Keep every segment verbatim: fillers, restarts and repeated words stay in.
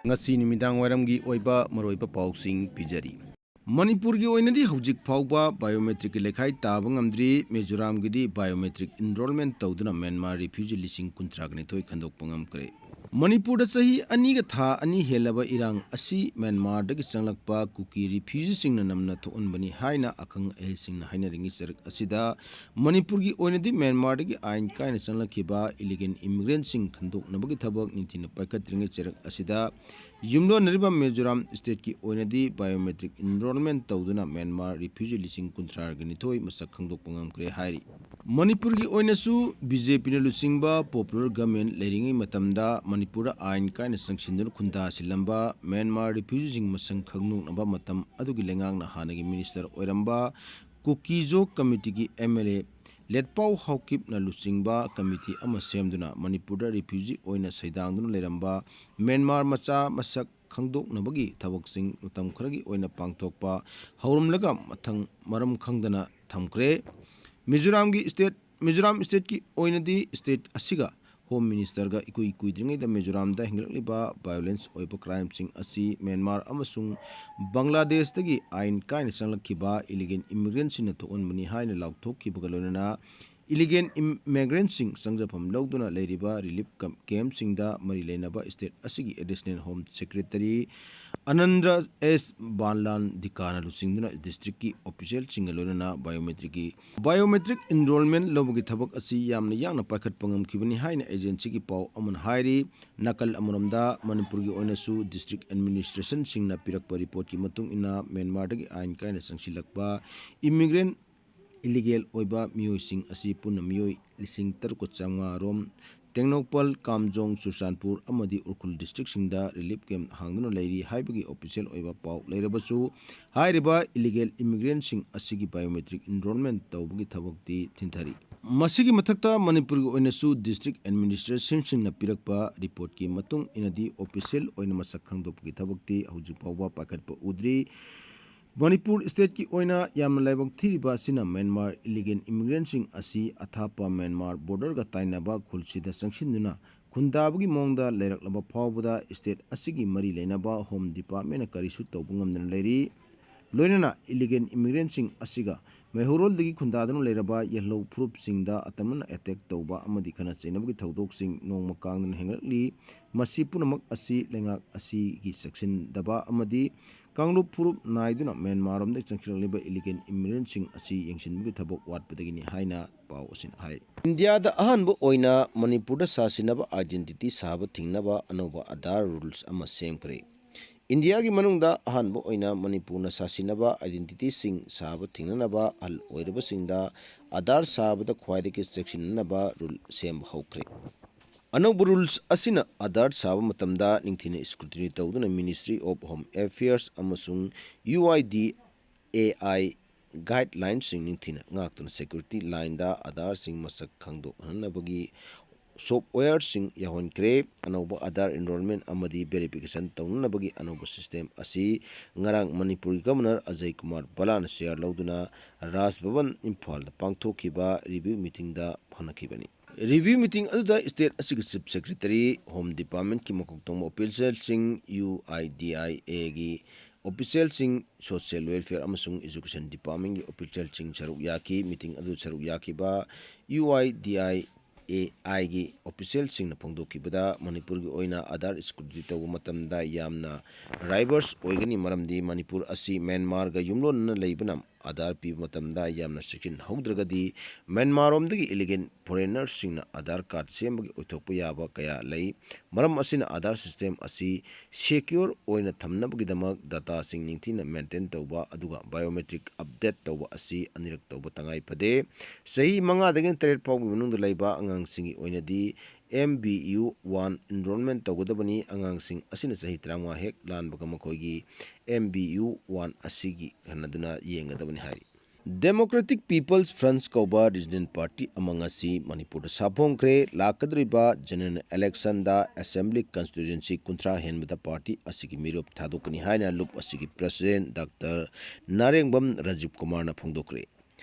ꯉꯁꯤ ꯅꯨꯃꯤꯗꯥꯡ ꯋꯥꯏꯔꯝꯒꯤ ꯑꯣꯏꯕ ꯃꯔꯨꯑꯣꯏꯕ ꯄꯥꯎꯁꯤꯡ ꯄꯤꯖꯔꯤ꯫ ꯃꯅꯤꯄꯨꯔꯒꯤ ꯑꯣꯏꯅꯗꯤ ꯍꯧꯖꯤꯛ ꯐꯥꯎꯕ biometricꯀꯤ ꯂꯩꯈꯥꯏ ꯇꯥꯕ ꯉꯝꯗ꯭ꯔꯤ꯫ ꯃꯤꯖꯣꯔꯥꯝꯒꯤꯗꯤ biometric enrollment ꯇꯧꯗꯨꯅ ꯃ꯭ꯌꯥꯟꯃꯥꯔ refugee ꯂꯤꯁꯤꯡ ꯀꯨꯟꯊ꯭ꯔꯥꯒ ꯅꯤꯊꯣꯏ ꯈꯟꯗꯣꯛꯄ ꯉꯝꯈ꯭ꯔꯦ꯫ ꯃꯅꯤꯄꯨꯔꯗ ꯆꯍꯤ ꯑꯅꯤꯒ ꯊꯥ ꯑꯅꯤ ꯍꯦꯜꯂꯕ ꯏꯔꯥꯡ ꯑꯁꯤ ꯃ꯭ꯌꯥꯟꯃꯥꯔꯗꯒꯤ ꯆꯪꯂꯛꯄ ꯀꯨꯀꯤ refugeeꯁꯤꯡꯅ ꯅꯝꯅ ꯊꯣꯛꯍꯟꯕꯅꯤ ꯍꯥꯏꯅ ꯑꯈꯪ ꯑꯍꯩꯁꯤꯡꯅ ꯍꯥꯏꯅꯔꯤꯉꯩ ꯆꯔꯛ ꯑꯁꯤꯗ, ꯃꯅꯤꯄꯨꯔꯒꯤ ꯑꯣꯏꯅꯗꯤ ꯃ꯭ꯌꯥꯟꯃꯥꯔꯗꯒꯤ ꯑꯥꯏꯟ ꯀꯥꯏꯅ ꯆꯪꯂꯛꯈꯤꯕ illegal immigrantꯁꯤꯡ ꯈꯟꯗꯣꯛꯅꯕꯒꯤ ꯊꯕꯛ ꯅꯤꯡꯊꯤꯅ ꯄꯥꯏꯈꯠꯇ꯭ꯔꯤꯉꯩ ꯆꯔꯛ ꯑꯁꯤꯗ, ꯌꯨꯝꯂꯣꯟꯅꯔꯤꯕ ꯃꯤꯖꯣꯔꯥꯝ stateꯀꯤ ꯑꯣꯏꯅꯗꯤ biometric enrollment ꯇꯧꯗꯨꯅ ꯃ꯭ꯌꯥꯟꯃꯥꯔ refugee ꯂꯤꯁꯤꯡ ꯀꯨꯟꯊ꯭ꯔꯥꯒ ꯅꯤꯊꯣꯏ ꯃꯁꯛ ꯈꯪꯗꯣꯛꯄ ꯉꯝꯈ꯭ꯔꯦ ꯍꯥꯏꯔꯤ꯫ ꯃꯅꯤꯄꯨꯔꯒꯤ ꯑꯣꯏꯅꯁꯨ BJPꯅ ꯂꯨꯆꯤꯡꯕ popular government ꯂꯩꯔꯤꯉꯩ ꯃꯇꯝꯗ ꯃꯅꯤꯄꯨꯔꯗ ꯑꯥꯏꯟ ꯀꯥꯏꯅ ꯆꯪꯁꯤꯟꯗꯨꯅ ꯈꯨꯟꯗꯥꯁꯤꯜꯂꯝꯕ ꯃ꯭ꯌꯥꯟꯃꯥꯔ refugeeꯁꯤꯡ ꯃꯁꯛ ꯈꯪꯗꯣꯛꯅꯕ ꯃꯇꯝ ꯑꯗꯨꯒꯤ ꯂꯩꯉꯥꯛꯅ ꯍꯥꯟꯅꯒꯤ minister ꯑꯣꯏꯔꯝꯕ ꯀꯨꯀꯤꯖꯣ committeeꯒꯤ MLA ꯂꯦꯠꯄꯥꯎ ꯍꯥꯎꯀꯤꯞꯅ ꯂꯨꯆꯤꯡꯕ committee ꯑꯃ ꯁꯦꯝꯗꯨꯅ ꯃꯅꯤꯄꯨꯔꯗ refugee ꯑꯣꯏꯅ ꯁꯩꯗꯥꯡꯗꯨꯅ ꯂꯩꯔꯝꯕ ꯃ꯭ꯌꯥꯟꯃꯥꯔ ꯃꯆꯥ ꯃꯁꯛ ꯈꯪꯗꯣꯛꯅꯕꯒꯤ ꯊꯕꯛꯁꯤꯡ ꯃꯇꯝ ꯈꯔꯒꯤ ꯑꯣꯏꯅ ꯄꯥꯡꯊꯣꯛꯄ ꯍꯧꯔꯝꯂꯒ ꯃꯊꯪ ꯃꯔꯝ ꯈꯪꯗꯅ ꯊꯝꯈ꯭ꯔꯦ꯫ ꯃꯤꯖꯣꯔꯥꯝꯒꯤ state, ꯃꯤꯖꯣꯔꯥꯝ stateꯀꯤ ꯑꯣꯏꯅꯗꯤ state ꯑꯁꯤꯒ Home ministerꯒ ꯏꯀꯨꯏ ꯀꯨꯏꯗ꯭ꯔꯤꯉꯩꯗ ꯃꯤꯖꯣꯔꯥꯝꯗ ꯍꯦꯟꯒꯠꯂꯛꯂꯤꯕ violence ꯑꯣꯏꯕ crimeꯁꯤꯡ ꯑꯁꯤ ꯃ꯭ꯌꯥꯟꯃꯥꯔ ꯑꯃꯁꯨꯡ ꯕꯪꯒ꯭ꯂꯥꯗꯦꯁꯇꯒꯤ ꯑꯥꯏꯟ ꯀꯥꯏꯅ ꯆꯪꯂꯛꯈꯤꯕ illegal immigrantꯁꯤꯡꯅ ꯊꯣꯛꯍꯟꯕꯅꯤ ꯍꯥꯏꯅ ꯂꯥꯎꯊꯣꯛꯈꯤꯕꯒ ꯂꯣꯏꯅꯅ illegal immigrantꯁꯤꯡ ꯆꯪꯖꯐꯝ ꯂꯧꯗꯨꯅ ꯂꯩꯔꯤꯕ relief cam-, campꯁꯤꯡꯗ ꯃꯔꯤ ꯂꯩꯅꯕ state ꯑꯁꯤꯒꯤ additional home secretary ꯑꯅꯟꯗ꯭ꯔ ꯑꯦꯁ ꯕꯥꯟꯂꯥꯟ ꯗꯤꯀꯥꯅ ꯂꯨꯆꯤꯡꯗꯨꯅ districtꯀꯤ officialꯁꯤꯡꯒ ꯂꯣꯏꯅꯅ biometricꯀꯤ, biometric enrollment ꯂꯧꯕꯒꯤ ꯊꯕꯛ ꯑꯁꯤ ꯌꯥꯝꯅ ꯌꯥꯡꯅ ꯄꯥꯏꯈꯠꯄ ꯉꯝꯈꯤꯕꯅꯤ ꯍꯥꯏꯅ agencyꯒꯤ ꯄꯥꯎ ꯑꯃꯅ ꯍꯥꯏꯔꯤ꯫ ꯅꯥꯀꯜ ꯑꯃꯔꯣꯝꯗ ꯃꯅꯤꯄꯨꯔꯒꯤ ꯑꯣꯏꯅꯁꯨ district administrationꯁꯤꯡꯅ ꯄꯤꯔꯛꯄ reportꯀꯤ ꯃꯇꯨꯡ ꯏꯟꯅ ꯃ꯭ꯌꯥꯟꯃꯥꯔꯗꯒꯤ ꯑꯥꯏꯟ ꯀꯥꯏꯅ ꯆꯪꯁꯤꯜꯂꯛꯄ immigrant illegal ꯑꯣꯏꯕ ꯃꯤꯑꯣꯏꯁꯤꯡ ꯑꯁꯤ ꯄꯨꯟꯅ ꯃꯤꯑꯣꯏ ꯂꯤꯁꯤꯡ ꯇꯔꯨꯛꯀ ꯆꯥꯝꯃꯉꯥ ꯔꯣꯝ ꯇꯦꯡꯅꯧꯄꯜ, ꯀꯥꯝꯖꯣꯡ, ꯆꯨꯔꯆꯥꯟꯄꯨꯔ ꯑꯃꯗꯤ ꯎꯈ꯭ꯔꯨꯜ districtꯁꯤꯡꯗ relief camp ꯍꯥꯡꯗꯨꯅ ꯂꯩꯔꯤ ꯍꯥꯏꯕꯒꯤ official ꯑꯣꯏꯕ ꯄꯥꯎ ꯂꯩꯔꯕꯁꯨ, ꯍꯥꯏꯔꯤꯕ illegal immigrantꯁꯤꯡ ꯑꯁꯤꯒꯤ biometric enrollment ꯇꯧꯕꯒꯤ ꯊꯕꯛꯇꯤ ꯊꯤꯟꯊꯔꯤ꯫ ꯃꯁꯤꯒꯤ ꯃꯊꯛꯇ ꯃꯅꯤꯄꯨꯔꯒꯤ ꯑꯣꯏꯅꯁꯨ district administrationꯁꯤꯡꯅ ꯄꯤꯔꯛꯄ reportꯀꯤ ꯃꯇꯨꯡ ꯏꯟꯅꯗꯤ official ꯑꯣꯏꯅ ꯃꯁꯛ ꯈꯪꯗꯣꯛꯄꯒꯤ ꯊꯕꯛꯇꯤ ꯍꯧꯖꯤꯛ ꯐꯥꯎꯕ ꯄꯥꯏꯈꯠꯄ ꯎꯗ꯭ꯔꯤ꯫ ꯃꯅꯤꯄꯨꯔ stateꯀꯤ ꯑꯣꯏꯅ ꯌꯥꯝꯅ ꯂꯥꯏꯕꯛ ꯊꯤꯔꯤꯕ ꯑꯁꯤꯅ ꯃ꯭ꯌꯥꯟꯃꯥꯔ illegal immigrantꯁꯤꯡ ꯑꯁꯤ ꯑꯊꯥꯞꯄ ꯃ꯭ꯌꯥꯟꯃꯥꯔ borderꯒ ꯇꯥꯏꯅꯕ ꯈꯨꯜꯁꯤꯗ ꯆꯪꯁꯤꯟꯗꯨꯅ ꯍꯨꯟꯗꯥꯕꯒꯤ ꯃꯑꯣꯡꯗ ꯂꯩꯔꯛꯂꯕ ꯐꯥꯎꯕꯗ state ꯑꯁꯤꯒꯤ ꯃꯔꯤ ꯂꯩꯅꯕ Home Departmentꯅ ꯀꯔꯤꯁꯨ ꯇꯧꯕ ꯉꯝꯗꯅ ꯂꯩꯔꯤ꯫ ꯂꯣꯏꯅꯅ illegal immigrantꯁꯤꯡ ꯑꯁꯤꯒ ꯃꯩꯍꯧꯔꯣꯜꯗꯒꯤ ꯈꯨꯟꯗꯥꯗꯨꯅ ꯂꯩꯔꯕ ꯌꯦꯜꯍꯧ ꯐꯨꯔꯨꯞꯁꯤꯡꯗ ꯑꯇꯝꯅꯅ attack ꯇꯧꯕ ꯑꯃꯗꯤ ꯈꯠꯅ ꯆꯩꯅꯕꯒꯤ ꯊꯧꯗꯣꯛꯁꯤꯡ ꯅꯣꯡꯃ ꯀꯥꯡꯗꯅ ꯍꯦꯟꯒꯠꯂꯛꯂꯤ꯫ ꯃꯁꯤ ꯄꯨꯝꯅꯃꯛ ꯑꯁꯤ ꯂꯩꯉꯥꯛ ꯑꯁꯤꯒꯤ ꯆꯦꯛꯁꯤꯟꯗꯕ ꯑꯃꯗꯤ ꯀꯥꯡꯂꯨꯞ ꯐꯨꯔꯨꯞ ꯅꯥꯏꯗꯨꯅ ꯃ꯭ꯌꯥꯟꯃꯥꯔꯔꯣꯝꯗ ꯆꯪꯁꯤꯜꯂꯛꯂꯤꯕ illegal immigrantꯁꯤꯡ ꯑꯁꯤ ꯌꯦꯡꯁꯤꯟꯕꯒꯤ ꯊꯕꯛ ꯋꯥꯠꯄꯗꯒꯤꯅꯤ ꯍꯥꯏꯅ ꯄꯥꯎ ꯑꯁꯤꯅ ꯍꯥꯏ꯫ ꯏꯟꯗꯤꯌꯥꯗ ꯑꯍꯥꯟꯕ ꯑꯣꯏꯅ ꯃꯅꯤꯄꯨꯔꯗ ꯁꯥꯁꯤꯟꯅꯕ identity ꯁꯥꯕ ꯊꯤꯡꯅꯕ ꯑꯅꯧꯕ ꯑꯥꯙꯥꯔ rules ꯑꯃ ꯁꯦꯝꯈ꯭ꯔꯦ꯫ ꯏꯟꯗꯤꯌꯥꯒꯤ ꯃꯅꯨꯡꯗ ꯑꯍꯥꯟꯕ ꯑꯣꯏꯅ ꯃꯅꯤꯄꯨꯔꯅ ꯁꯥꯁꯤꯟꯅꯕ identityꯁꯤꯡ ꯁꯥꯕ ꯊꯤꯡꯅꯅꯕ ꯑꯍꯜ ꯑꯣꯏꯔꯕꯁꯤꯡꯗ ꯑꯥꯙꯥꯔ ꯁꯥꯕꯗ ꯈ꯭ꯋꯥꯏꯗꯒꯤ ꯆꯦꯛꯁꯤꯟꯅꯅꯕ rule ꯁꯦꯝꯕ ꯍꯧꯈ꯭ꯔꯦ꯫ ꯑꯅꯧꯕ rules ꯑꯁꯤꯅ ꯑꯥꯙꯥꯔ ꯁꯥꯕ ꯃꯇꯝꯗ ꯅꯤꯡꯊꯤꯅ scrutiny ꯇꯧꯗꯨꯅ Ministry of Home Affairs ꯑꯃꯁꯨꯡ U I D A I guidelinesꯁꯤꯡ ꯅꯤꯡꯊꯤꯅ ꯉꯥꯛꯇꯨꯅ security lineꯗ ꯑꯥꯙꯥꯔꯁꯤꯡ ꯃꯁꯛ ꯈꯪꯗꯣꯛꯍꯟꯅꯕꯒꯤ softwareꯁꯤꯡ ꯌꯥꯎꯍꯟꯈ꯭ꯔꯦ꯫ ꯑꯅꯧꯕ ꯑꯥꯙꯥꯔ enrollment ꯑꯃꯗꯤ verification ꯇꯧꯅꯅꯕꯒꯤ ꯑꯅꯧꯕ system ꯑꯁꯤ ꯉꯔꯥꯡ ꯃꯅꯤꯄꯨꯔꯒꯤ Governor ꯑꯖꯌ ꯀꯨꯃꯥꯔ ꯚꯜꯂꯥꯅ chair ꯂꯧꯗꯨꯅ ꯔꯥꯖ ꯚꯕꯟ ꯏꯝꯐꯥꯜꯗ ꯄꯥꯡꯊꯣꯛꯈꯤꯕ review meetingꯗ ꯐꯪꯅꯈꯤꯕꯅꯤ꯫ Review meeting ꯑꯗꯨꯗ state ꯑꯁꯤꯒꯤ Chief Secretary, Home Departmentꯀꯤ ꯃꯀꯣꯛ ꯊꯣꯡꯕ officialꯁꯤꯡ, U I D I Aꯒꯤ officialꯁꯤꯡ, Social Welfare ꯑꯃꯁꯨꯡ Education Departmentꯀꯤ officialꯁꯤꯡ ꯁꯔꯨꯛ ꯌꯥꯈꯤ꯫ Meeting ꯑꯗꯨ ꯁꯔꯨꯛ ꯌꯥꯈꯤꯕ U I D I A Iꯒꯤ officialꯁꯤꯡꯅ ꯐꯣꯡꯗꯣꯛꯈꯤꯕꯗ, ꯃꯅꯤꯄꯨꯔꯒꯤ ꯑꯣꯏꯅ ꯑꯥꯙꯥꯔ scrutiny ꯇꯧꯕ ꯃꯇꯝꯗ ꯌꯥꯝꯅ rigorous ꯑꯣꯏꯒꯅꯤ, ꯃꯔꯝꯗꯤ ꯃꯅꯤꯄꯨꯔ ꯑꯁꯤ ꯃ꯭ꯌꯥꯟꯃꯥꯔꯒ ꯌꯨꯝꯂꯣꯟꯅꯅ ꯂꯩꯕꯅ ꯑꯥꯙꯥꯔ ꯄꯤꯕ ꯃꯇꯝꯗ ꯌꯥꯝꯅ ꯆꯦꯛꯁꯤꯟꯍꯧꯗ꯭ꯔꯒꯗꯤ ꯃ꯭ꯌꯥꯟꯃꯥꯔꯔꯣꯝꯗꯒꯤ illegal foreignerꯁꯤꯡꯅ ꯑꯥꯙꯥꯔ card ꯁꯦꯝꯕꯒꯤ ꯑꯣꯏꯊꯣꯛꯄ ꯌꯥꯕ ꯀꯌꯥ ꯂꯩ꯫ ꯃꯔꯝ ꯑꯁꯤꯅ ꯑꯥꯙꯥꯔ system ꯑꯁꯤ secure ꯑꯣꯏꯅ ꯊꯝꯅꯕꯒꯤꯗꯃꯛ dataꯁꯤꯡ ꯅꯤꯡꯊꯤꯅ maintain ꯇꯧꯕ ꯑꯗꯨꯒ biometric update ꯇꯧꯕ ꯑꯁꯤ ꯑꯅꯤꯔꯛ ꯇꯧꯕ ꯇꯉꯥꯏ ꯐꯗꯦ꯫ ꯆꯍꯤ ꯃꯉꯥꯗꯒꯤꯅ ꯇꯔꯦꯠ ꯐꯥꯎꯕꯒꯤ ꯃꯅꯨꯡꯗ ꯂꯩꯕ ꯑꯉꯥꯡꯁꯤꯡꯒꯤ ꯑꯣꯏꯅꯗꯤ M B U one enrollment ꯇꯧꯒꯗꯕꯅꯤ꯫ ꯑꯉꯥꯡꯁꯤꯡ ꯑꯁꯤꯅ ꯆꯍꯤ ꯇꯔꯥꯃꯉꯥ ꯍꯦꯛ ꯂꯥꯟꯕꯒ ꯃꯈꯣꯏꯒꯤ M B U one ꯑꯁꯤꯒꯤ ꯈꯟꯅꯗꯨꯅ ꯌꯦꯡꯒꯗꯕꯅꯤ ꯍꯥꯏꯔꯤ꯫ Democratic People's Front ꯀꯧꯕ regional party ꯑꯃ ꯉꯁꯤ ꯃꯅꯤꯄꯨꯔꯗ ꯁꯥꯐꯣꯡꯈ꯭ꯔꯦ꯫ ꯂꯥꯛꯀꯗꯧꯔꯤꯕ general electionꯗ assembly constituency ꯀꯨꯟꯊ꯭ꯔꯥ ꯍꯦꯟꯕꯗ party ꯑꯁꯤꯒꯤ ꯃꯤꯔꯨꯞ ꯊꯥꯗꯣꯛꯀꯅꯤ ꯍꯥꯏꯅ ꯂꯨꯞ ꯑꯁꯤꯒꯤ president Doctor ꯅꯥꯔꯦꯡꯕꯝ ꯔꯥꯖꯤꯕ ꯀꯨꯃꯥꯔꯅ ꯐꯣꯡꯗꯣꯛꯈ꯭ꯔꯦ꯫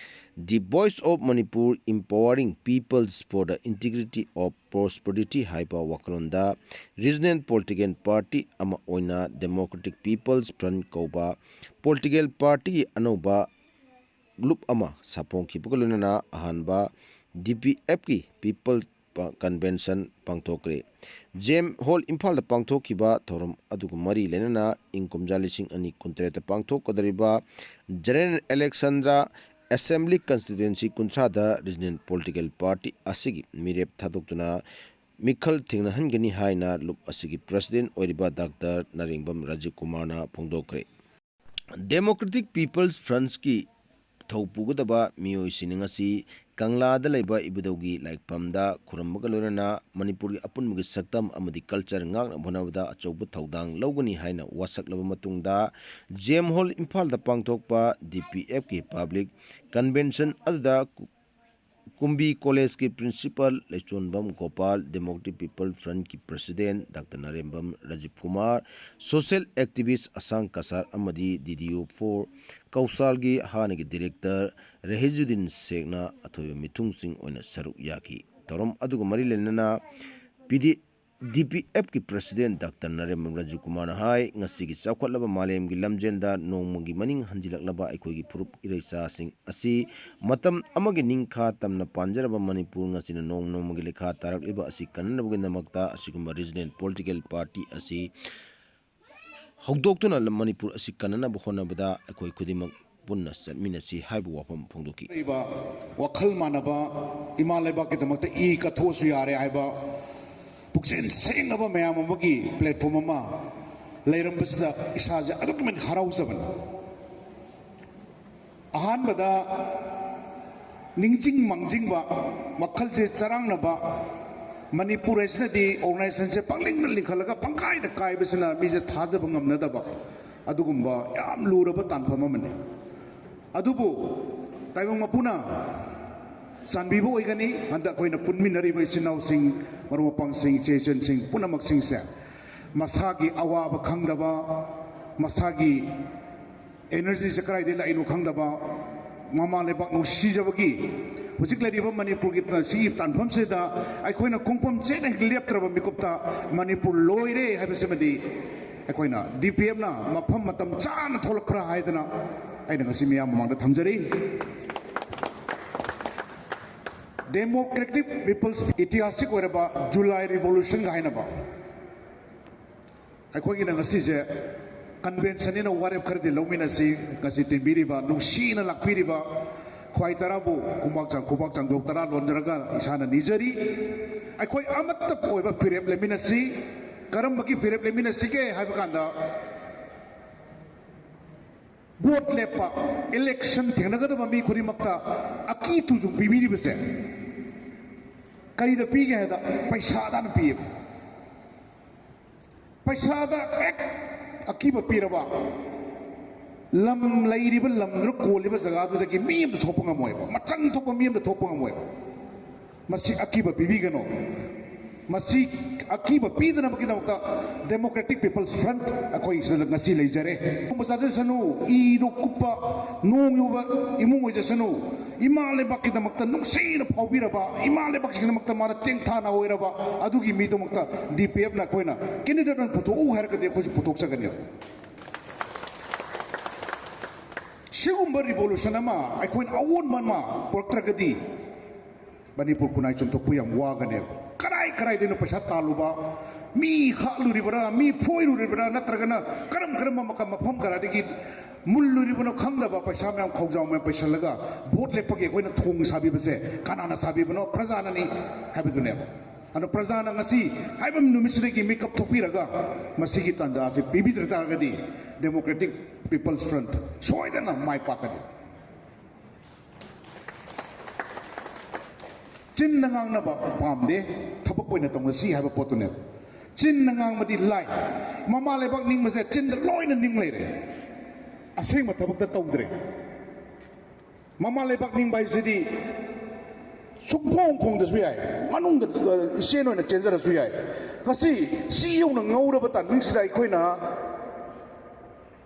The Voice of Manipur, Empowering Peoples for the Integrity of Prosperity ꯍꯥꯏꯕ ꯋꯥꯈꯜꯂꯣꯟꯗ ꯔꯤꯖꯅꯦꯜ ꯄꯣꯂꯤꯇꯤꯀꯦꯜ ꯄꯥꯔꯇꯤ ꯑꯃ ꯑꯣꯏꯅ ꯗꯦꯃꯣꯀ꯭ꯔꯦꯇꯤꯛ ꯄꯤꯄꯜꯁ ꯐ꯭ꯔꯟꯠ ꯀꯧꯕ ꯄꯣꯂꯤꯇꯤꯀꯦꯜ ꯄꯥꯔꯇꯤꯒꯤ ꯑꯅꯧꯕ ꯂꯨꯞ ꯑꯃ ꯁꯥꯐꯣꯡꯈꯤꯕꯒ ꯂꯣꯏꯅꯅ ꯑꯍꯥꯟꯕ ꯗꯤ ꯄꯤ ꯑꯦꯐꯀꯤ ꯄꯤꯄꯜ ꯀꯟꯚꯦꯟꯁꯟ ꯄꯥꯡꯊꯣꯛꯈ꯭ꯔꯦ꯫ ꯖꯦꯝ ꯍꯣꯜ ꯏꯝꯐꯥꯜꯗ ꯄꯥꯡꯊꯣꯛꯈꯤꯕ ꯊꯧꯔꯝ ꯑꯗꯨꯒ ꯃꯔꯤ ꯂꯩꯅꯅ ꯏꯪ ꯀꯨꯝꯖꯥ ꯂꯤꯁꯤꯡ ꯑꯅꯤ ꯀꯨꯟꯇꯔꯦꯠꯇ ꯄꯥꯡꯊꯣꯛꯀꯗꯧꯔꯤꯕ ꯖꯦꯅꯔꯦꯜ ꯏꯂꯦꯛꯁꯟꯗ ꯑꯦꯁꯦꯝꯕ꯭ꯂꯤ ꯀꯟꯁꯇꯤꯇ꯭ꯋꯦꯟꯁꯤ ꯀꯨꯟꯊ꯭ꯔꯥꯗ ꯔꯤꯖꯅꯦꯜ ꯄꯣꯂꯤꯇꯤꯀꯦꯜ ꯄꯥꯔꯇꯤ ꯑꯁꯤꯒꯤ ꯃꯤꯔꯦꯞ ꯊꯥꯗꯣꯛꯇꯨꯅ ꯃꯤꯈꯜ ꯊꯦꯡꯅꯍꯟꯒꯅꯤ ꯍꯥꯏꯅ ꯂꯨꯞ ꯑꯁꯤꯒꯤ ꯄ꯭ꯔꯁꯤꯗꯦꯟ ꯑꯣꯏꯔꯤꯕ ꯗꯥꯛꯇꯔ ꯅꯥꯔꯦꯡꯕꯝ ꯔꯥꯖꯤꯕ ꯀꯨꯃꯥꯔꯅ ꯐꯣꯡꯗꯣꯛꯈ꯭ꯔꯦ꯫ ꯗꯦꯃꯣꯀ꯭ꯔꯦꯇꯤꯛ ꯄꯤꯄꯜꯁ ꯐ꯭ꯔꯟꯠꯁꯀꯤ ꯊꯧ ꯄꯨꯒꯗꯕ ꯃꯤꯑꯣꯏꯁꯤꯡꯅ ꯉꯁꯤ ꯀꯪꯂꯥꯗ ꯂꯩꯕ ꯏꯕꯨꯙꯧꯒꯤ ꯂꯥꯏꯐꯝꯗ ꯈꯨꯔꯨꯝꯕꯒ ꯂꯣꯏꯅꯅ ꯃꯅꯤꯄꯨꯔꯒꯤ ꯑꯄꯨꯟꯕꯒꯤ ꯁꯛꯇꯝ ꯑꯃꯗꯤ ꯀꯜꯆꯔ ꯉꯥꯛꯅꯕ ꯍꯣꯠꯅꯕꯗ ꯑꯆꯧꯕ ꯊꯧꯗꯥꯡ ꯂꯧꯒꯅꯤ ꯍꯥꯏꯅ ꯋꯥꯁꯛꯂꯕ ꯃꯇꯨꯡꯗ ꯖꯦꯝ ꯍꯣꯜ ꯏꯝꯐꯥꯜꯗ ꯄꯥꯡꯊꯣꯛꯄ ꯗꯤ ꯄꯤ ꯑꯦꯐꯀꯤ ꯄꯕ꯭ꯂꯤꯛ ꯀꯟꯚꯦꯟꯁꯟ ꯑꯗꯨꯗ ꯀꯨ-, ꯀꯨꯝꯕꯤ ꯀꯣꯂꯦꯖꯀꯤ principal Leichonbam Gopal, democratic people ꯐ꯭ꯔꯟꯠꯀꯤ president doctor Narembam Rajiv Kumar, social activist Asang Kasar ꯑꯃꯗꯤ ꯗꯤ ꯗꯤ ꯑꯣ ꯐꯣꯔ ꯀꯧꯁꯥꯜꯒꯤ ꯍꯥꯟꯅꯒꯤ ꯗꯤꯔꯦꯛꯇꯔ ꯔꯦꯍꯤꯖꯨꯗꯤꯟ ꯁꯦꯈꯅ ꯑꯊꯣꯏꯕ ꯃꯤꯊꯨꯡꯁꯤꯡ ꯑꯣꯏꯅ ꯁꯔꯨꯛ ꯌꯥꯈꯤ꯫ ꯊꯧꯔꯝ ꯑꯗꯨꯒ ꯃꯔꯤ ꯂꯩꯅꯅ ꯄꯤ ꯗꯤ ꯗꯤ ꯄꯤ ꯑꯦꯐꯀꯤ ꯄ꯭ꯔꯁꯤꯗꯦꯟ ꯗꯥꯛꯇꯔ ꯅꯥꯔꯦꯝꯕꯝ ꯔꯥꯖꯤꯕ ꯀꯨꯃꯥꯔꯅ ꯍꯥꯏ, ꯉꯁꯤꯒꯤ ꯆꯥꯎꯈꯠꯂꯕ ꯃꯥꯂꯦꯝꯒꯤ ꯂꯝꯖꯦꯜꯗ ꯅꯣꯡꯃꯒꯤ ꯃꯅꯤꯡ ꯍꯟꯖꯤꯜꯂꯛꯂꯕ ꯑꯩꯈꯣꯏꯒꯤ ꯐꯨꯔꯨꯞ ꯏꯔꯩꯆꯥꯁꯤꯡ ꯑꯁꯤ ꯃꯇꯝ ꯑꯃꯒꯤ ꯅꯤꯡꯈꯥ ꯇꯝꯅ ꯄꯥꯟꯖꯔꯕ ꯃꯅꯤꯄꯨꯔ ꯉꯁꯤꯅ ꯅꯣꯡꯃ ꯅꯣꯡꯃꯒꯤ ꯂꯩꯈꯥ ꯇꯥꯔꯛꯂꯤꯕ ꯑꯁꯤ ꯀꯟꯅꯅꯕꯒꯤꯗꯃꯛꯇ ꯑꯁꯤꯒꯨꯝꯕ ꯔꯤꯖꯅꯦꯜ ꯄꯣꯂꯤꯇꯤꯀꯦꯜ ꯄꯥꯔꯇꯤ ꯑꯁꯤ ꯍꯧꯗꯣꯛꯇꯨꯅ ꯃꯅꯤꯄꯨꯔ ꯑꯁꯤ ꯀꯟꯅꯅꯕ ꯍꯣꯠꯅꯕꯗ ꯑꯩꯈꯣꯏ ꯈꯨꯗꯤꯡꯃꯛ ꯄꯨꯟꯅ ꯆꯠꯃꯤꯟꯅꯁꯤ ꯍꯥꯏꯕ ꯋꯥꯐꯝ ꯐꯣꯡꯗꯣꯛꯈꯤ꯫ ꯂꯩꯕ ꯋꯥꯈꯜ ꯃꯥꯟꯅꯕ, ꯏꯃꯥ ꯂꯩꯕꯥꯛꯀꯤꯗꯃꯛꯇ ꯏ ꯀꯠꯊꯣꯛꯑꯁꯨ ꯌꯥꯔꯦ ꯍꯥꯏꯕ ꯄꯨꯛꯆꯦꯜ ꯁꯦꯡꯂꯕ ꯃꯌꯥꯝ ꯑꯃꯒꯤ ꯄ꯭ꯂꯦꯠꯐꯣꯝ ꯑꯃ ꯂꯩꯔꯝꯕꯁꯤꯗ ꯏꯁꯥꯁꯦ ꯑꯗꯨꯛꯀꯤ ꯃꯇꯤꯛ ꯍꯔꯥꯎꯖꯕꯅꯤ꯫ ꯑꯍꯥꯟꯕꯗ ꯅꯤꯡꯁꯤꯡ ꯃꯥꯡꯖꯤꯡꯕ, ꯋꯥꯈꯜꯁꯦ ꯆꯔꯥꯡꯅꯕ, ꯃꯅꯤꯄꯨꯔ ꯍꯥꯏꯁꯤꯅꯗꯤ ꯑꯣꯔꯒꯅꯥꯏꯖꯦꯁꯟꯁꯦ ꯄꯪꯂꯤꯡꯗ ꯂꯤꯡꯈꯠꯂꯒ ꯄꯪꯀꯥꯏꯗ ꯀꯥꯏꯕꯁꯤꯅ ꯃꯤꯁꯦ ꯊꯥꯖꯕ ꯉꯝꯅꯗꯕ ꯑꯗꯨꯒꯨꯝꯕ ꯌꯥꯝ ꯂꯨꯔꯕ ꯇꯥꯟꯐꯝ ꯑꯃꯅꯤ꯫ ꯑꯗꯨꯕꯨ ꯇꯥꯏꯕꯪ ꯃꯄꯨꯅ ꯆꯥꯟꯕꯤꯕ ꯑꯣꯏꯒꯅꯤ꯫ ꯍꯟꯗꯛ ꯑꯩꯈꯣꯏꯅ ꯄꯨꯟꯃꯤꯟꯅꯔꯤꯕ ꯏꯆꯤꯟ ꯏꯅꯥꯎꯁꯤꯡ, ꯃꯔꯨꯞ ꯃꯄꯥꯡꯁꯤꯡ, ꯏꯆꯦ ꯏꯆꯟꯁꯤꯡ ꯄꯨꯝꯅꯃꯛꯁꯤꯡꯁꯦ ꯃꯁꯥꯒꯤ ꯑꯋꯥꯕ ꯈꯪꯗꯕ, ꯃꯁꯥꯒꯤ ꯑꯦꯅꯔꯖꯤꯁꯦ ꯀꯗꯥꯏꯗꯒꯤ ꯂꯥꯛꯏꯅꯣ ꯈꯪꯗꯕ, ꯃꯃꯥ ꯂꯩꯕꯥꯛ ꯅꯨꯡꯁꯤꯖꯕꯒꯤ ꯍꯧꯖꯤꯛ ꯂꯩꯔꯤꯕ ꯃꯅꯤꯄꯨꯔꯒꯤ ꯁꯤꯒꯤ ꯇꯥꯟꯐꯝꯁꯤꯗ ꯑꯩꯈꯣꯏꯅ ꯈꯣꯡꯐꯝ ꯆꯦꯠꯅ ꯍꯦꯛ ꯂꯦꯞꯇ꯭ꯔꯕ ꯃꯤꯀꯨꯞꯇ ꯃꯅꯤꯄꯨꯔ ꯂꯣꯏꯔꯦ ꯍꯥꯏꯕꯁꯤꯃꯗꯤ ꯑꯩꯈꯣꯏꯅ ꯗꯤ ꯄꯤ ꯑꯦꯐꯅ ꯃꯐꯝ ꯃꯇꯝ ꯆꯥꯅ ꯊꯣꯛꯂꯛꯄ꯭ꯔꯥ ꯍꯥꯏꯗꯅ ꯑꯩꯅ ꯉꯁꯤ ꯃꯤꯌꯥꯝ ꯃꯃꯥꯡꯗ ꯊꯝꯖꯔꯤ꯫ ꯗꯦꯃꯣꯀ꯭ꯔꯦꯇꯤꯛ ꯄꯤꯄꯜꯁ ꯏꯇꯤꯍꯥꯁꯤꯛ ꯑꯣꯏꯔꯕ ꯖꯨꯂꯥꯏ ꯔꯤꯚꯣꯂꯨꯁꯟꯒ ꯍꯥꯏꯅꯕ ꯑꯩꯈꯣꯏꯒꯤꯅ ꯉꯁꯤꯁꯦ ꯀꯟꯚꯦꯟꯁꯟꯅꯤꯅ ꯋꯥꯔꯦꯞ ꯈꯔꯗꯤ ꯂꯧꯃꯤꯟꯅꯁꯤ꯫ ꯉꯁꯤ ꯇꯤꯟꯕꯤꯔꯤꯕ, ꯅꯨꯡꯁꯤꯅ ꯂꯥꯛꯄꯤꯔꯤꯕ ꯈ꯭ꯋꯥꯏ ꯇꯔꯥꯕꯨ ꯈꯨꯕꯥꯛ ꯆꯥꯡ-, ꯈꯨꯕꯥꯛ ꯆꯥꯡꯖꯣꯛ ꯇꯔꯥ ꯂꯣꯟꯖꯔꯒ ꯏꯁꯥꯅ ꯅꯤꯖꯔꯤ꯫ ꯑꯩꯈꯣꯏ ꯑꯃꯠꯇ ꯑꯣꯏꯕ ꯐꯤꯔꯦꯞ ꯂꯩꯃꯤꯟꯅꯁꯤ꯫ ꯀꯔꯝꯕꯒꯤ ꯐꯤꯔꯦꯞ ꯂꯩꯃꯤꯟꯅꯁꯤꯒꯦ ꯍꯥꯏꯕ ꯀꯥꯟꯗ, ꯚꯣꯠ ꯂꯦꯞꯄ, ꯏꯂꯦꯛꯁꯟ ꯊꯦꯡꯅꯒꯗꯕ ꯃꯤ ꯈꯨꯗꯤꯡꯃꯛꯇ ꯑꯀꯤ ꯇꯨꯖꯨꯡ ꯄꯤꯕꯤꯔꯤꯕꯁꯦ ꯀꯔꯤꯗ ꯄꯤꯒꯦ ꯍꯥꯏꯗ, ꯄꯩꯁꯥꯗ ꯍꯥꯟꯅ ꯄꯤꯌꯦꯕ꯫ ꯄꯩꯁꯥꯗ ꯍꯦꯛ ꯑꯀꯤꯕ ꯄꯤꯔꯕ, ꯂꯝ ꯂꯩꯔꯤꯕ ꯂꯝꯗꯨꯗ ꯀꯣꯜꯂꯤꯕ ꯖꯒꯥꯗꯨꯗꯒꯤ ꯃꯤ ꯑꯃꯇ ꯊꯣꯛꯄ ꯉꯝꯃꯣꯏꯕ, ꯃꯆꯪ ꯊꯣꯛꯄ ꯃꯤ ꯑꯃꯇ ꯊꯣꯛꯄ ꯉꯝꯃꯣꯏꯕ꯫ ꯃꯁꯤ ꯑꯀꯤꯕ ꯄꯤꯕꯤꯒꯅꯨ꯫ ꯃꯁꯤ ꯑꯀꯤꯕ ꯄꯤꯗꯅꯕꯒꯤꯗꯃꯛꯇ ꯗꯦꯃꯣꯀ꯭ꯔꯦꯇꯤꯛ ꯄꯤꯄꯜꯁ ꯐ꯭ꯔꯟꯠ ꯑꯩꯈꯣꯏ ꯁꯤꯗ ꯉꯁꯤ ꯂꯩꯖꯔꯦ꯫ ꯅꯣꯡꯃ ꯆꯥꯖꯁꯅꯨ, ꯏꯗꯣ ꯀꯨꯞꯄ, ꯅꯣꯡ ꯌꯨꯕ ꯏꯃꯨꯡ ꯑꯣꯏꯖꯁꯅꯨ, ꯏꯃꯥ ꯂꯩꯕꯥꯛꯀꯤꯗꯃꯛꯇ ꯅꯨꯡꯁꯤꯅ ꯐꯥꯎꯕꯤꯔꯕ, ꯏꯃꯥ ꯂꯩꯕꯥꯛꯀꯤꯗꯃꯛꯇ ꯃꯥꯅ ꯆꯦꯡꯊꯥꯅ ꯑꯣꯏꯔꯕ ꯑꯗꯨꯒꯤ ꯃꯤꯗꯃꯛꯇ ꯗꯤ ꯄꯤ ꯑꯦꯐꯅ ꯑꯩꯈꯣꯏꯅ ꯀꯦꯟꯗꯤꯗꯦꯠ ꯑꯣꯏꯅ ꯄꯨꯊꯣꯛꯎ ꯍꯥꯏꯔꯒꯗꯤ ꯑꯩꯈꯣꯏꯁꯨ ꯄꯨꯊꯣꯛꯆꯒꯅꯤ꯫ ꯁꯤꯒꯨꯝꯕ ꯔꯤꯚꯣꯂꯨꯁꯟ ꯑꯃ ꯑꯩꯈꯣꯏꯅ ꯑꯑꯣꯟꯕ ꯑꯃ ꯄꯨꯔꯛꯇ꯭ꯔꯒꯗꯤ ꯃꯅꯤꯄꯨꯔ ꯈꯨꯟꯅꯥꯏ ꯆꯨꯝꯊꯣꯛꯄ ꯌꯥꯝ ꯋꯥꯒꯅꯦꯕ꯫ ꯀꯔꯥꯏ ꯀꯔꯥꯏꯗꯩꯅꯣ ꯄꯩꯁꯥ ꯇꯥꯜꯂꯨꯕ, ꯃꯤ ꯍꯥꯠꯂꯨꯔꯤꯕ꯭ꯔꯥ, ꯃꯤ ꯐꯣꯏꯔꯨꯔꯤꯕ꯭ꯔꯥ, ꯅꯠꯇ꯭ꯔꯒꯅ ꯀꯔꯝ ꯀꯔꯝꯕ ꯃꯈꯜ, ꯃꯐꯝ ꯀꯔꯥꯏꯗꯒꯤ ꯃꯨꯜꯂꯨꯔꯤꯕꯅꯣ ꯈꯪꯗꯕ ꯄꯩꯁꯥ ꯃꯌꯥꯝ, ꯈꯧꯖꯥꯎ ꯃꯌꯥꯝ ꯄꯩꯁꯜꯂꯒ ꯚꯣꯠ ꯂꯦꯞꯄꯒꯤ ꯑꯩꯈꯣꯏꯅ ꯊꯣꯡ ꯁꯥꯕꯤꯕꯁꯦ ꯀꯅꯥꯅ ꯁꯥꯕꯤꯕꯅꯣ? ꯄ꯭ꯔꯖꯥꯅꯅꯤ ꯍꯥꯏꯕꯗꯨꯅꯦꯕ꯫ ꯑꯗꯣ ꯄ꯭ꯔꯖꯥꯅ ꯉꯁꯤ ꯍꯥꯏꯕ ꯅꯨꯃꯤꯠꯁꯤꯗꯒꯤ ꯃꯤꯀꯞ ꯊꯣꯛꯄꯤꯔꯒ ꯃꯁꯤꯒꯤ ꯇꯥꯟꯖꯥ ꯑꯁꯤ ꯄꯤꯕꯤꯗ꯭ꯔ ꯇꯥꯔꯒꯗꯤ ꯗꯦꯃꯣꯀ꯭ꯔꯦꯇꯤꯛ ꯄꯤꯄꯜꯁ ꯐ꯭ꯔꯟꯠ ꯁꯣꯏꯗꯅ ꯃꯥꯏ ꯄꯥꯛꯀꯅꯤ꯫ ꯆꯤꯟꯅ ꯉꯥꯡꯅꯕ ꯄꯥꯝꯗꯦ, ꯊꯕꯛ ꯑꯣꯏꯅ ꯇꯧꯅꯁꯤ ꯍꯥꯏꯕ ꯄꯣꯠꯇꯨꯅꯦꯕ꯫ ꯆꯤꯟꯅ ꯉꯥꯡꯕꯗꯤ ꯂꯥꯏ, ꯃꯃꯥ ꯂꯩꯕꯥꯛ ꯅꯤꯡꯕꯁꯦ ꯆꯤꯟꯗ ꯂꯣꯏꯅ ꯅꯤꯡ ꯂꯩꯔꯦ, ꯑꯁꯦꯡꯕ ꯊꯕꯛꯇ ꯇꯧꯗ꯭ꯔꯦ꯫ ꯃꯃꯥ ꯂꯩꯕꯥꯛ ꯅꯤꯡꯕ ꯍꯥꯏꯁꯤꯗꯤ ꯁꯨꯛꯐꯣꯡ ꯐꯣꯡꯗꯁꯨ ꯌꯥꯏ, ꯃꯅꯨꯡꯗ, ꯑ, ꯏꯆꯦꯟ ꯑꯣꯏꯅ ꯆꯦꯟꯖꯔꯁꯨ ꯌꯥꯏ꯫ ꯉꯁꯤ ꯁꯤ ꯌꯧꯅ ꯉꯧꯔꯕ ꯇꯥꯏꯃꯤꯡꯁꯤꯗ ꯑꯩꯈꯣꯏꯅ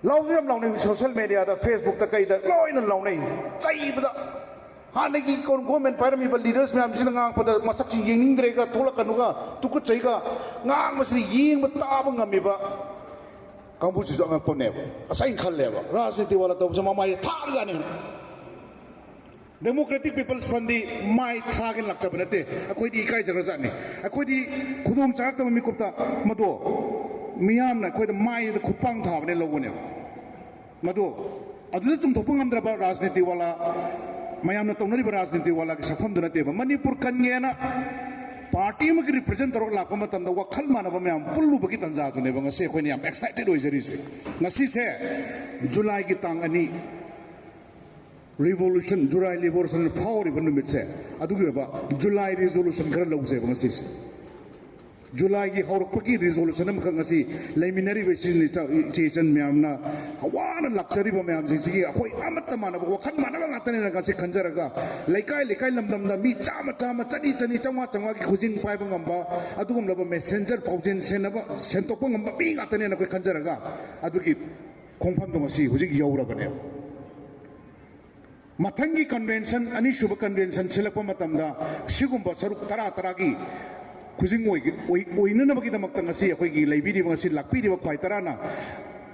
ꯂꯥꯎꯁꯨ ꯌꯥꯝ ꯂꯥꯎꯅꯩ, ꯁꯣꯁꯦꯜ ꯃꯦꯗꯤꯌꯥꯗ, ꯐꯦꯁꯕꯨꯛꯇ ꯀꯩꯗ ꯂꯣꯏꯅ ꯂꯥꯎꯅꯩ, ꯆꯩꯕꯗ꯫ ꯍꯥꯟꯅꯒꯤ ꯒꯣ-, ꯒꯣꯔꯃꯦꯟ ꯄꯥꯏꯔꯝꯃꯤꯕ ꯂꯤꯗꯔꯁ ꯃꯌꯥꯝꯁꯤꯅ ꯉꯥꯡꯉꯛꯄꯗ ꯃꯁꯛꯁꯤ ꯌꯦꯡꯅꯤꯡꯗ꯭ꯔꯦꯒ, ꯊꯣꯛꯂꯛꯀꯅꯨꯒ, ꯇꯨꯀꯠꯆꯩꯒ ꯉꯥꯡꯕꯁꯤꯗ ꯌꯦꯡꯕ ꯇꯥꯕ ꯉꯝꯃꯤꯕ ꯀꯥꯡꯕꯨꯁꯤꯁꯨ ꯑꯉꯛꯄꯅꯦꯕ꯫ ꯑꯁ, ꯑꯩꯅ ꯈꯜꯂꯦꯕ, ꯔꯥꯖꯅꯤꯇꯤ ꯋꯥꯂꯥ ꯇꯧꯕꯁꯦ ꯃꯃꯥꯏꯁꯦ ꯊꯥꯕꯖꯥꯠꯅꯤ꯫ ꯗꯦꯃꯣꯀ꯭ꯔꯦꯇꯤꯛ ꯄꯤꯄꯜꯁ ꯐ꯭ꯔꯟꯗꯤ ꯃꯥꯏ ꯊꯥꯒꯦꯅ ꯂꯥꯛꯆꯕ ꯅꯠꯇꯦ꯫ ꯑꯩꯈꯣꯏꯗꯤ ꯏꯀꯥꯏꯖꯈ꯭ꯔꯖꯥꯠꯅꯤ꯫ ꯑꯩꯈꯣꯏꯗꯤ ꯈꯨꯗꯣꯡ ꯆꯥꯔꯛꯇꯕ ꯃꯤꯀꯨꯞꯇ ꯃꯗꯣ ꯃꯤꯌꯥꯝꯅ ꯑꯩꯈꯣꯏꯗ ꯃꯥꯏꯗ ꯈꯨꯄꯥꯡ ꯊꯥꯕꯅꯦ ꯂꯧꯕꯅꯦꯕ꯫ ꯃꯗꯣ ꯑꯗꯨꯗ ꯆꯨꯝꯊꯣꯛꯄ ꯉꯝꯗ꯭ꯔꯕ ꯔꯥꯖꯅꯤꯇꯤ ꯋꯥꯂꯥ, ꯃꯌꯥꯝꯅ ꯇꯧꯅꯔꯤꯕ ꯔꯥꯖꯅꯤꯇꯤ ꯋꯥꯂꯥꯒꯤ ꯁꯛꯐꯝꯗꯨ ꯅꯠꯇꯦꯕ꯫ ꯃꯅꯤꯄꯨꯔ ꯀꯟꯒꯦꯅ ꯄꯥꯔꯇꯤ ꯑꯃꯒꯤ ꯔꯤꯄ꯭ꯔꯖꯦꯟ ꯇꯧꯔꯒ ꯂꯥꯛꯄ ꯃꯇꯝꯗ ꯋꯥꯈꯜ ꯃꯥꯟꯅꯕ ꯃꯌꯥꯝ ꯄꯨꯜꯂꯨꯕꯒꯤ ꯇꯥꯟꯖꯥꯗꯨꯅꯦꯕ ꯉꯁꯤ ꯑꯩꯈꯣꯏꯅ ꯌꯥꯝ ꯑꯦꯛꯁꯥꯏꯇꯦꯠ ꯑꯣꯏꯖꯔꯤꯁꯦ꯫ ꯉꯁꯤꯁꯦ ꯖꯨꯂꯥꯏꯒꯤ ꯇꯥꯡ ꯑꯅꯤ, ꯔꯤꯚꯣꯂꯨꯁꯟ, ꯖꯨꯂꯥꯏ ꯔꯤꯚꯣꯂꯨꯁꯟ ꯐꯥꯎꯔꯤꯕ ꯅꯨꯃꯤꯠꯁꯦ, ꯑꯗꯨꯒꯤ ꯑꯣꯏꯕ ꯖꯨꯂꯥꯏ ꯔꯤꯖꯣꯂꯨꯁꯟ ꯈꯔ ꯂꯧꯖꯩꯕ ꯉꯁꯤꯁꯦ꯫ ꯖꯨꯂꯥꯏꯒꯤ ꯍꯧꯔꯛꯄꯒꯤ ꯔꯤꯖꯣꯂꯨꯁꯟ ꯑꯃꯈꯛ ꯉꯁꯤ ꯂꯩꯃꯤꯟꯅꯔꯤꯕ ꯏꯆꯤꯟ ꯏꯆꯥ, ꯏꯆꯦ ꯏꯆꯟ ꯃꯌꯥꯝꯅ ꯋꯥꯅ ꯂꯥꯛꯆꯔꯤꯕ ꯃꯌꯥꯝꯁꯤꯡꯁꯤꯒꯤ ꯑꯩꯈꯣꯏ ꯑꯃꯠꯇ ꯃꯥꯟꯅꯕ, ꯋꯥꯈꯜ ꯃꯥꯟꯅꯕ ꯉꯥꯛꯇꯅꯦꯅ ꯉꯁꯤ ꯈꯟꯖꯔꯒ, ꯂꯩꯀꯥꯏ ꯂꯩꯀꯥꯏ, ꯂꯝꯗꯝꯗ ꯃꯤ ꯆꯥꯝꯃ ꯆꯥꯝꯃ, ꯆꯅꯤ ꯆꯅꯤ, ꯆꯥꯝꯃꯉꯥ ꯆꯥꯝꯃꯉꯥꯒꯤ ꯈꯨꯖꯤꯡ ꯄꯥꯏꯕ ꯉꯝꯕ ꯑꯗꯨꯒꯨꯝꯂꯕ ꯃꯦꯁꯦꯟꯖꯔ, ꯄꯥꯎꯖꯦꯜ ꯁꯦꯟꯅꯕ, ꯁꯦꯟꯗꯣꯛꯄ ꯉꯝꯕ ꯃꯤ ꯉꯥꯛꯇꯅꯦꯅ ꯑꯩꯈꯣꯏ ꯈꯟꯖꯔꯒ, ꯑꯗꯨꯒꯤ ꯈꯣꯡꯐꯝꯗꯣ ꯉꯁꯤ ꯍꯧꯖꯤꯛ ꯌꯧꯔꯕꯅꯦꯕ꯫ ꯃꯊꯪꯒꯤ ꯀꯟꯚꯦꯟꯁꯟ, ꯑꯅꯤꯁꯨꯕ ꯀꯟꯚꯦꯟꯁꯟ ꯁꯤꯜꯂꯛꯄ ꯃꯇꯝꯗ ꯁꯤꯒꯨꯝꯕ ꯁꯔꯨꯛ ꯇꯔꯥ ꯇꯔꯥꯒꯤ ꯈꯨꯖꯤꯡ ꯑꯣꯏ-, ꯑꯣꯏ-, ꯑꯣꯏꯅꯅꯕꯒꯤꯗꯃꯛꯇ ꯉꯁꯤ ꯑꯩꯈꯣꯏꯒꯤ ꯂꯩꯕꯤꯔꯤꯕ, ꯉꯁꯤ ꯂꯥꯛꯄꯤꯔꯤꯕ ꯈ꯭ꯋꯥꯏ ꯇꯔꯥꯅ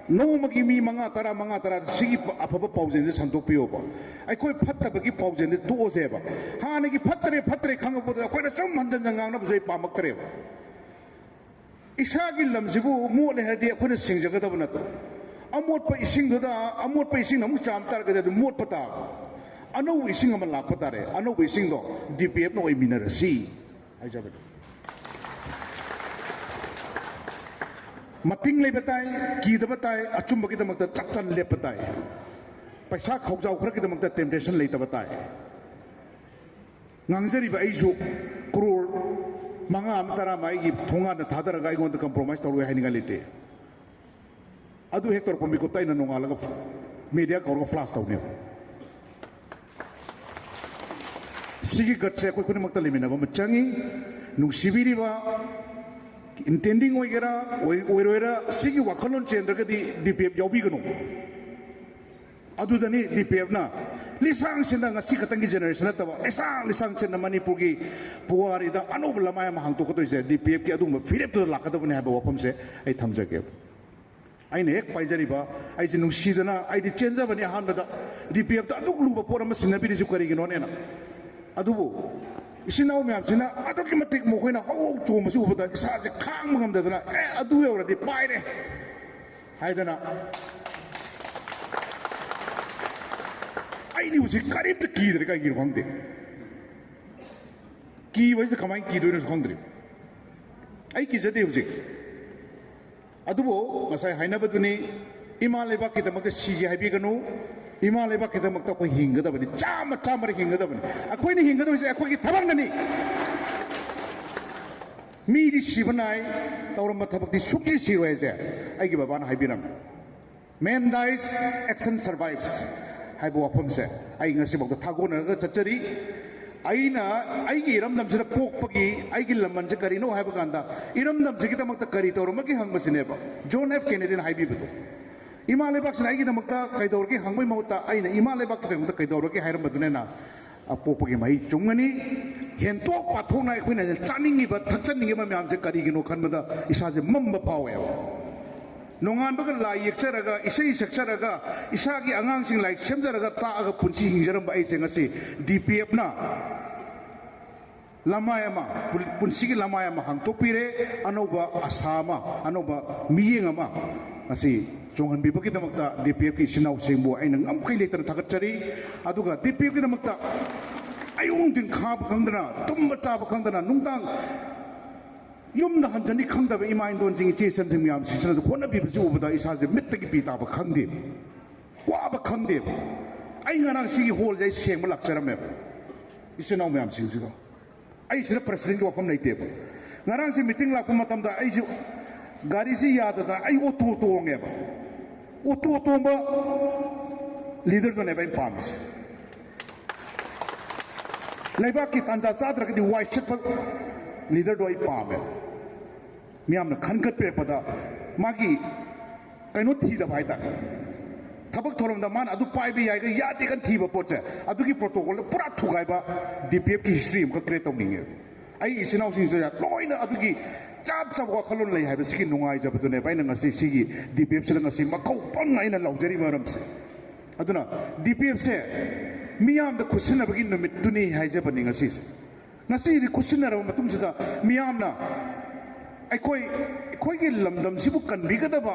ꯅꯣꯡꯃꯒꯤ ꯃꯤ ꯃꯉꯥ, ꯇꯔꯥ, ꯃꯉꯥ, ꯇꯔꯥ ꯁꯤꯒꯤ ꯄ-, ꯑꯐꯕ ꯄꯥꯎꯖꯦꯜꯁꯦ ꯁꯟꯗꯣꯛꯄꯤꯌꯣꯕ꯫ ꯑꯩꯈꯣꯏ ꯐꯠꯇꯕꯒꯤ ꯄꯥꯎꯖꯦꯜꯁꯦ ꯇꯣꯛꯑꯁꯦꯕ꯫ ꯍꯥꯟꯅꯒꯤ ꯐꯠꯇ꯭ꯔꯦ, ꯐꯠꯇ꯭ꯔꯦ ꯈꯪꯉꯛꯄꯗ ꯑꯩꯈꯣꯏꯅ ꯁꯨꯝ ꯍꯟꯖꯟ ꯍꯟꯖꯟ ꯉꯥꯡꯅꯕꯁꯦ ꯑꯩ ꯄꯥꯝꯃꯛꯇ꯭ꯔꯦꯕ꯫ ꯏꯁꯥꯒꯤ ꯂꯝꯁꯤꯕꯨ ꯃꯣꯠꯂꯦ ꯍꯥꯏꯔꯗꯤ ꯑꯩꯈꯣꯏꯅ ꯁꯦꯡꯖꯒꯗꯕ ꯅꯠꯇ꯭ꯔꯣ? ꯑꯃꯣꯠꯄ ꯏꯁꯤꯡꯗꯨꯗ ꯑꯃꯣꯠꯄ ꯏꯁꯤꯡ ꯑꯃꯨꯛ ꯆꯥꯝ ꯇꯥꯔꯒꯗꯤ ꯑꯗꯨꯝ ꯃꯣꯠꯄ ꯇꯥꯕ꯫ ꯑꯅꯧꯕ ꯏꯁꯤꯡ ꯑꯃ ꯂꯥꯛꯄ ꯇꯥꯔꯦ꯫ ꯑꯅꯧꯕ ꯏꯁꯤꯡꯗꯣ ꯗꯤ ꯄꯤ ꯑꯦꯐꯅ ꯑꯣꯏꯃꯤꯟꯅꯔꯁꯤ ꯍꯥꯏꯖꯕꯅꯤ꯫ ꯃꯇꯤꯡ ꯂꯩꯕ ꯇꯥꯏ, ꯀꯤꯗꯕ ꯇꯥꯏ, ꯑꯆꯨꯝꯕꯒꯤꯗꯃꯛꯇ ꯆꯞ ꯆꯥꯅ ꯂꯦꯞꯄ ꯇꯥꯏ꯫ ꯄꯩꯁꯥ ꯈꯥꯎꯖꯥꯎ ꯈꯔꯒꯤꯗꯃꯛꯇ ꯇꯦꯝꯇꯦꯁꯟ ꯂꯩꯇꯕ ꯇꯥꯏ꯫ ꯉꯥꯡꯖꯔꯤꯕ ꯑꯩꯁꯨ ꯀ꯭ꯔꯣꯔ ꯃꯉꯥ ꯑꯃ, ꯇꯔꯥ ꯑꯃ ꯑꯩꯒꯤ ꯊꯣꯡꯒꯥꯟꯗ ꯊꯥꯗꯔꯒ ꯑꯩꯉꯣꯟꯗ ꯀꯝꯄ꯭ꯔꯣꯃꯥꯏꯁ ꯇꯧꯔꯣꯏ ꯍꯥꯏꯅꯤꯡꯉꯥꯏ ꯂꯩꯇꯦ꯫ ꯑꯗꯨ ꯍꯦꯛ ꯇꯧꯔꯛꯄ ꯃꯤꯀꯨꯞꯇ ꯑꯩꯅ ꯅꯣꯡꯉꯥꯜꯂꯒ ꯃꯦꯗꯤꯌꯥ ꯀꯧꯔꯒ ꯐ꯭ꯂꯥꯁ ꯇꯧꯅꯦꯕ꯫ ꯁꯤꯒꯤ ꯒꯠꯁꯦ ꯑꯩꯈꯣꯏ ꯈꯨꯗꯤꯡꯃꯛꯇ ꯂꯩꯃꯤꯟꯅꯕ ꯑꯃ ꯆꯪꯉꯤ꯫ ꯅꯨꯡꯁꯤꯕꯤꯔꯤꯕ ꯏꯟꯇꯦꯟꯗꯤꯡ ꯑꯣꯏꯒꯦꯔꯥ ꯑꯣꯏ-, ꯑꯣꯏꯔꯣꯏꯔꯥ, ꯁꯤꯒꯤ ꯋꯥꯈꯜꯂꯣꯟ ꯆꯦꯟꯗ꯭ꯔꯒꯗꯤ ꯗꯤ ꯄꯤ ꯑꯦꯐ ꯌꯥꯎꯕꯤꯒꯅꯨ꯫ ꯑꯗꯨꯗꯅꯤ ꯗꯤ ꯄꯤ ꯑꯦꯐꯅ ꯂꯤꯁꯥꯡ ꯁꯤꯟꯅ, ꯉꯁꯤ ꯈꯛꯇꯪꯒꯤ ꯖꯦꯅꯦꯔꯦꯁꯟ ꯅꯠꯇꯕ, ꯂꯤꯁꯥꯡ ꯂꯤꯁꯥꯡ ꯁꯤꯟꯅ ꯃꯅꯤꯄꯨꯔꯒꯤ ꯄꯨꯋꯥꯔꯤꯗ ꯑꯅꯧꯕ ꯂꯃꯥꯏ ꯑꯃ ꯍꯥꯡꯗꯣꯛꯀꯗꯣꯏꯁꯦ ꯗꯤ ꯄꯤ ꯑꯦꯐꯀꯤ ꯑꯗꯨꯒꯨꯝꯕ ꯐꯤꯔꯦꯞꯇꯨꯗ ꯂꯥꯛꯀꯗꯕꯅꯤ ꯍꯥꯏꯕ ꯋꯥꯐꯝꯁꯦ ꯑꯩ ꯊꯝꯖꯒꯦ꯫ ꯑꯩꯅ ꯍꯦꯛ ꯄꯥꯏꯖꯔꯤꯕ, ꯑꯩꯁꯦ ꯅꯨꯡꯁꯤꯗꯅ, ꯑꯩꯗꯤ ꯆꯦꯟꯖꯕꯅꯤ ꯑꯍꯥꯟꯕꯗ, ꯗꯤ ꯄꯤ ꯑꯦꯐꯇ ꯑꯗꯨꯛ ꯂꯨꯕ ꯄꯣꯠ ꯑꯃ ꯁꯤꯟꯅꯕꯤꯔꯤꯁꯤ ꯀꯔꯤꯒꯤꯅꯣꯅꯦꯅ꯫ ꯑꯗꯨꯕꯨ ꯏꯆꯤꯟ ꯏꯅꯥꯎ ꯃꯌꯥꯝꯁꯤꯅ ꯑꯗꯨꯛꯀꯤ ꯃꯇꯤꯛ ꯃꯈꯣꯏꯅ ꯍꯧ ꯍꯧ ꯆꯣꯡꯕꯁꯤ ꯎꯕꯗ ꯏꯁꯥꯁꯦ ꯈꯥꯡꯕ ꯉꯝꯗꯗꯅ, "ꯑꯦ, ꯑꯗꯨ ꯌꯧꯔꯗꯤ ꯄꯥꯏꯔꯦ" ꯍꯥꯏꯗꯅ, ꯑꯩꯗꯤ ꯍꯧꯖꯤꯛ ꯀꯔꯤꯝꯇ ꯀꯤꯗ꯭ꯔꯦ꯫ ꯀꯩꯒꯤꯅꯣ ꯈꯪꯗꯦ, ꯀꯤꯕ ꯍꯥꯏꯁꯤꯗ ꯀꯃꯥꯏꯅ ꯀꯤꯗꯣꯏꯅꯣꯁꯨ ꯈꯪꯗ꯭ꯔꯤ꯫ ꯑꯩ ꯀꯤꯖꯗꯦ ꯍꯧꯖꯤꯛ꯫ ꯑꯗꯨꯕꯨ ꯉꯁꯥꯏ ꯍꯥꯏꯅꯕꯗꯨꯅꯤ, ꯏꯃꯥ ꯂꯩꯕꯥꯛꯀꯤꯗꯃꯛꯇ ꯁꯤꯒꯦ ꯍꯥꯏꯕꯤꯒꯅꯨ꯫ ꯏꯃꯥ ꯂꯩꯕꯥꯛꯀꯤꯗꯃꯛꯇ ꯑꯩꯈꯣꯏ ꯍꯤꯡꯒꯗꯕꯅꯤ, ꯆꯥꯝꯃ ꯆꯥꯝꯃꯔ ꯍꯤꯡꯒꯗꯕꯅꯤ꯫ ꯑꯩꯈꯣꯏꯅ ꯍꯤꯡꯒꯗꯕꯁꯦ ꯑꯩꯈꯣꯏꯒꯤ ꯊꯕꯛꯅꯅꯤ꯫ ꯃꯤꯗꯤ ꯁꯤꯕ ꯅꯥꯏ, ꯇꯧꯔꯝꯕ ꯊꯕꯛꯇꯤ ꯁꯨꯡꯁꯤ ꯁꯤꯔꯣꯏ ꯍꯥꯏꯁꯦ ꯑꯩꯒꯤ ꯕꯕꯥꯅ ꯍꯥꯏꯕꯤꯔꯝꯃꯤ꯫ "Man dies, action survives" ꯍꯥꯏꯕ ꯋꯥꯐꯝꯁꯦ ꯑꯩ ꯉꯁꯤꯐꯥꯎꯗ ꯊꯥꯒꯣꯟꯅꯔꯒ ꯆꯠꯆꯔꯤ꯫ ꯑꯩꯅ ꯑꯩꯒꯤ ꯏꯔꯝꯗꯝꯁꯤꯗ ꯄꯣꯛꯄꯒꯤ ꯑꯩꯒꯤ ꯂꯃꯟꯁꯦ ꯀꯔꯤꯅꯣ ꯍꯥꯏꯕ ꯀꯥꯟꯗ, ꯏꯔꯝꯗꯝꯁꯤꯒꯤꯗꯃꯛꯇ ꯀꯔꯤ ꯇꯧꯔꯝꯃꯒꯦ ꯍꯪꯕꯁꯤꯅꯦꯕ ꯖꯣꯟ ꯑꯦꯐ ꯀꯦꯅꯦꯗꯤꯅ ꯍꯥꯏꯕꯤꯕꯗꯣ꯫ ꯏꯃꯥ ꯂꯩꯕꯥꯛꯁꯤꯅ ꯑꯩꯒꯤꯗꯃꯛꯇ ꯀꯩꯗꯧꯔꯒꯦ ꯍꯪꯕꯒꯤ ꯃꯍꯨꯠꯇ ꯑꯩꯅ ꯏꯃꯥ ꯂꯩꯕꯥꯛꯀꯤꯗꯃꯛꯇ ꯀꯩꯗꯧꯔꯒꯦ ꯍꯥꯏꯔꯝꯕꯗꯨꯅ ꯍꯦꯟꯅ ꯄꯣꯛꯄꯒꯤ ꯃꯍꯩ ꯆꯨꯝꯒꯅꯤ꯫ ꯍꯦꯟꯇꯣꯛ ꯄꯥꯊꯣꯛꯅ ꯑꯩꯈꯣꯏꯅ ꯆꯥꯅꯤꯡꯉꯤꯕ, ꯊꯛꯆꯅꯤꯡꯉꯤꯕ ꯃꯌꯥꯝꯁꯦ ꯀꯔꯤꯒꯤꯅꯣ ꯈꯟꯕꯗ ꯏꯁꯥꯁꯦ ꯃꯝꯕ ꯐꯥꯎꯋꯦꯕ꯫ ꯅꯣꯡꯉꯥꯟꯕꯒ ꯂꯥꯏ ꯌꯦꯛꯆꯔꯒ, ꯏꯁꯩ ꯁꯛꯆꯔꯒ, ꯏꯁꯥꯒꯤ ꯑꯉꯥꯡꯁꯤꯡ ꯂꯥꯏꯔꯤꯛ ꯁꯦꯝꯖꯔꯒ ꯇꯥꯛꯑꯒ ꯄꯨꯟꯁꯤ ꯍꯤꯡꯖꯔꯝꯕ ꯑꯩꯁꯦ ꯉꯁꯤ ꯗꯤ ꯄꯤ ꯑꯦꯐꯅ ꯂꯃꯥꯏ ꯑꯃ, ꯄꯨꯟ-, ꯄꯨꯟꯁꯤꯒꯤ ꯂꯃꯥꯏ ꯑꯃ ꯍꯥꯡꯇꯣꯛꯄꯤꯔꯦ꯫ ꯑꯅꯧꯕ ꯑꯁꯥ ꯑꯃ, ꯑꯅꯧꯕ ꯃꯤꯠꯌꯦꯡ ꯑꯃ ꯉꯁꯤ ꯆꯣꯡꯍꯟꯕꯤꯕꯒꯤꯗꯃꯛꯇ ꯗꯤ ꯄꯤ ꯑꯦꯐꯀꯤ ꯏꯆꯤꯟ ꯏꯅꯥꯎꯁꯤꯡꯕꯨ ꯑꯩꯅ ꯉꯝꯈꯩ ꯂꯩꯇꯅ ꯊꯥꯒꯠꯆꯔꯤ꯫ ꯑꯗꯨꯒ ꯗꯤ ꯄꯤ ꯑꯦꯐꯀꯤꯗꯃꯛꯇ ꯑꯌꯨꯛ ꯅꯨꯡꯊꯤꯟ ꯈꯥꯕ ꯈꯪꯗꯅ, ꯇꯨꯝꯕ ꯆꯥꯕ ꯈꯪꯗꯅ, ꯅꯨꯡꯗꯥꯡ ꯌꯨꯝꯗ ꯍꯟꯖꯅꯤ ꯈꯪꯗꯕ ꯏꯃꯥ ꯏꯟꯗꯣꯟꯁꯤꯡ, ꯏꯆꯦ ꯏꯆꯟꯁꯤꯡ ꯃꯌꯥꯝꯁꯤꯡꯁꯤꯅꯁꯨ ꯍꯣꯠꯅꯕꯤꯕꯁꯤ ꯎꯕꯗ ꯏꯁꯥꯁꯦ ꯃꯤꯠꯇꯒꯤ ꯄꯤ ꯇꯥꯕ ꯈꯪꯗꯦ, ꯋꯥꯕ ꯈꯪꯗꯦꯕ꯫ ꯑꯩ ꯉꯔꯥꯡ ꯁꯤꯒꯤ ꯍꯣꯜꯁꯦ ꯑꯩ ꯁꯦꯡꯕ ꯂꯥꯛꯆꯔꯝꯃꯦꯕ, ꯏꯆꯤꯟ ꯏꯅꯥꯎ ꯃꯌꯥꯝꯁꯤꯡꯁꯤꯒ꯫ ꯑꯩ ꯁꯤꯗ ꯄ꯭ꯔꯁꯤꯗꯦꯟꯒꯤ ꯋꯥꯐꯝ ꯂꯩꯇꯦꯕ꯫ ꯉꯔꯥꯡꯁꯦ ꯃꯤꯇꯤꯡ ꯂꯥꯛꯄ ꯃꯇꯝꯗ ꯑꯩꯁꯨ ꯒꯥꯔꯤꯁꯤ ꯌꯥꯗꯗꯅ ꯑꯩ ꯑꯣꯇꯣ ꯇꯣꯡꯉꯦꯕ꯫ ꯑꯣꯇꯣ ꯇꯣꯡꯕ ꯂꯤꯗꯔꯗꯨꯅꯦꯕ ꯑꯩꯅ ꯄꯥꯝꯃꯤꯁꯦ꯫ ꯂꯩꯕꯥꯛꯀꯤ ꯇꯥꯟꯖꯥ ꯆꯥꯗ꯭ꯔꯒꯗꯤ ꯋꯥꯏ ꯁꯤꯠꯄ ꯂꯤꯗꯔꯗꯣ ꯑꯩ ꯄꯥꯝꯃꯦ꯫ ꯃꯤꯌꯥꯝꯅ ꯈꯟꯒꯠꯄꯤꯔꯛꯄꯗ ꯃꯥꯒꯤ ꯀꯩꯅꯣ ꯊꯤꯗꯕ ꯍꯥꯏꯇꯥꯔꯦ꯫ ꯊꯕꯛ ꯊꯧꯔꯝꯗ ꯃꯥꯅ ꯑꯗꯨ ꯄꯥꯏꯕ ꯌꯥꯏꯒ ꯌꯥꯗꯦꯒ ꯊꯤꯕ ꯄꯣꯠꯁꯦ, ꯑꯗꯨꯒꯤ protocol ꯗ ꯄꯨꯔꯥ ꯊꯨꯒꯥꯏꯕ D P F ꯀꯤ history ꯑꯃꯈꯛ create ꯇꯧꯅꯤꯡꯉꯦ꯫ ꯑꯩ ꯏꯆꯤꯟ ꯏꯅꯥꯎꯁꯤꯡꯁꯨ ꯂꯣꯏꯅ ꯑꯗꯨꯒꯤ ꯆꯞ ꯆꯥꯕ ꯋꯥꯈꯜꯂꯣꯟ ꯂꯩ ꯍꯥꯏꯕꯁꯤꯒꯤ ꯅꯨꯡꯉꯥꯏꯖꯕꯗꯨꯅꯦꯕ ꯑꯩꯅ ꯉꯁꯤ ꯁꯤꯒꯤ D P F ꯁꯤꯗ ꯉꯁꯤ ꯃꯀꯧ ꯄꯪꯅ ꯑꯩꯅ ꯂꯥꯎꯖꯔꯤꯕ ꯃꯔꯝꯁꯦ꯫ ꯑꯗꯨꯅ D P F ꯁꯦ ꯃꯤꯌꯥꯝꯗ ꯈꯨꯠꯁꯤꯟꯅꯕꯒꯤ ꯅꯨꯃꯤꯠꯇꯨꯅꯤ ꯍꯥꯏꯖꯕꯅꯤ ꯉꯁꯤꯁꯦ꯫ ꯉꯁꯤꯗꯤ ꯈꯨꯠꯁꯤꯟꯅꯔꯕ ꯃꯇꯨꯡꯁꯤꯗ ꯃꯤꯌꯥꯝꯅ ꯑꯩꯈꯣꯏ, ꯑꯩꯈꯣꯏꯒꯤ ꯂꯝꯗꯝꯁꯤꯕꯨ ꯀꯟꯕꯤꯒꯗꯕ,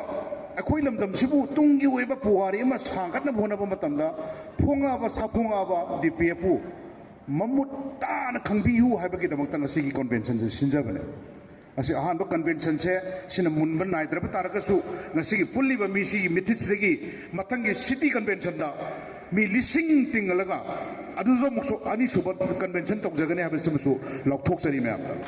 ꯑꯩꯈꯣꯏ ꯂꯝꯗꯝꯁꯤꯕꯨ ꯇꯨꯡꯒꯤ ꯑꯣꯏꯕ ꯄꯨꯋꯥꯔꯤ ꯑꯃ ꯁꯥꯒꯠꯅꯕ ꯍꯣꯠꯅꯕ ꯃꯇꯝꯗ ꯐꯣꯡꯉꯛꯑꯕ, ꯁꯥꯐꯣꯡꯉꯛꯑꯕ D P F ꯄꯨ ꯃꯃꯨꯠ ꯇꯥꯅ ꯈꯪꯕꯤꯌꯨ ꯍꯥꯏꯕꯒꯤꯗꯃꯛꯇ ꯉꯁꯤꯒꯤ convention ꯁꯦ ꯁꯤꯟꯖꯕꯅꯦ꯫ ꯑꯁꯤ ꯑꯍꯥꯟꯕ convention ꯁꯦ ꯁꯤꯅ ꯃꯨꯟꯕ ꯅꯥꯏꯗ꯭ꯔꯕ ꯇꯥꯔꯒꯁꯨ, ꯉꯁꯤꯒꯤ ꯄꯨꯜꯂꯤꯕ ꯃꯤꯁꯤꯒꯤ ꯃꯤꯊꯤꯠꯁꯤꯗꯒꯤ ꯃꯊꯪꯒꯤ city convention ꯗ ꯃꯤ ꯂꯤꯁꯤꯡ ꯇꯤꯡꯍꯜꯂꯒ ꯑꯗꯨꯁꯨ ꯑꯃꯨꯛꯁꯨ ꯑꯅꯤꯁꯨꯕ convention ꯇꯧꯖꯒꯅꯤ ꯍꯥꯏꯕꯁꯤꯃꯁꯨ ꯂꯥꯎꯊꯣꯛꯆꯔꯤ ꯃꯌꯥꯝꯗ꯫